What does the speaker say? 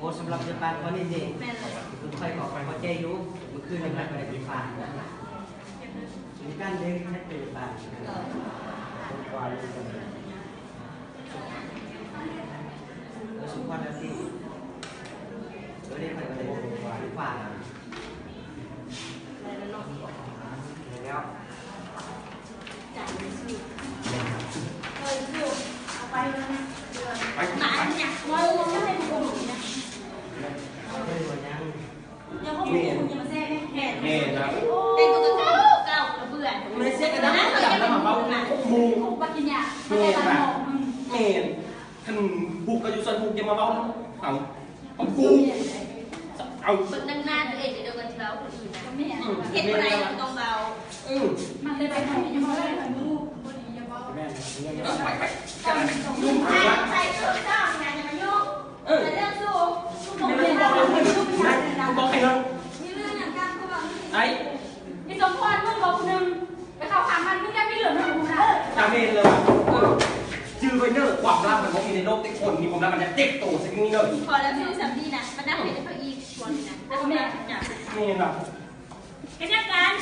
ໂອ້ ສຳລັບເລື່ອງບ້ານຂ້ອຍນີ້ເດ້ ແມ່ນແຫຼະ ຂ້ອຍກໍເຂົ້າໃຈຢູ່ ມື້ຄືນນີ້ຂ້ອຍກໍໄດ້ໄປຝາກນະ ມີການເດ້ງແທັກເປັນບ້ານ ເອີ ສົມພອນລະຕິ ເອີ ເດ້ ຂ້ອຍກໍໄດ້ໄປຝາກ ແມ່ນ ຄັນບຸກກໍຢູ່ສ່ວນບຸກ ຢ່າມາເວົ້ານຳເຮົາ ເອົາ ເບິ່ງໜ້າຕົວເອງເດີ ກ່ອນຊິເວົ້າຄົນອື່ນນະ ອືມ ເຮັດບໍ່ໄດ້ກໍຕ້ອງເວົ້າ ອືມ ມັນເລີຍໄປທາງນີ້ ຢ່າເວົ້າເລີຍ ບໍ່ດີ ຢ່າເວົ້າ ແມ່ນ ໄປ ໄປ ຢ່າມາຫຍຸ້ງ ເອີ ບໍ່ໃຫ້ເຮົາ ໄອ້ ອີສົມພອນ ມຶງບອກຜູ້ໜຶ່ງ ໄປເຂົ້າຂ້າງມັນ ມຶງຢ່າມີເລື່ອງນຳກູນະ ກະແມ່ນແລ້ວ ເອີ ຈື່ໄວ້ເດີ ຄວາມລັບມັນບໍ່ມີໃນໂລກ ແຕ່ຄົນມີຄວາມລັບມັນຈະເຈັບໂຕຊະນີ້ເດີ ພໍແລ້ວ ເວົ້າສ່ຳນີ້ນະ ມັນໜັກໃຫ້ເຂົາອີກ ຊ່ວງນີ້ນະ ແມ່ນລະ ເຮັດຫຍັງກັນ?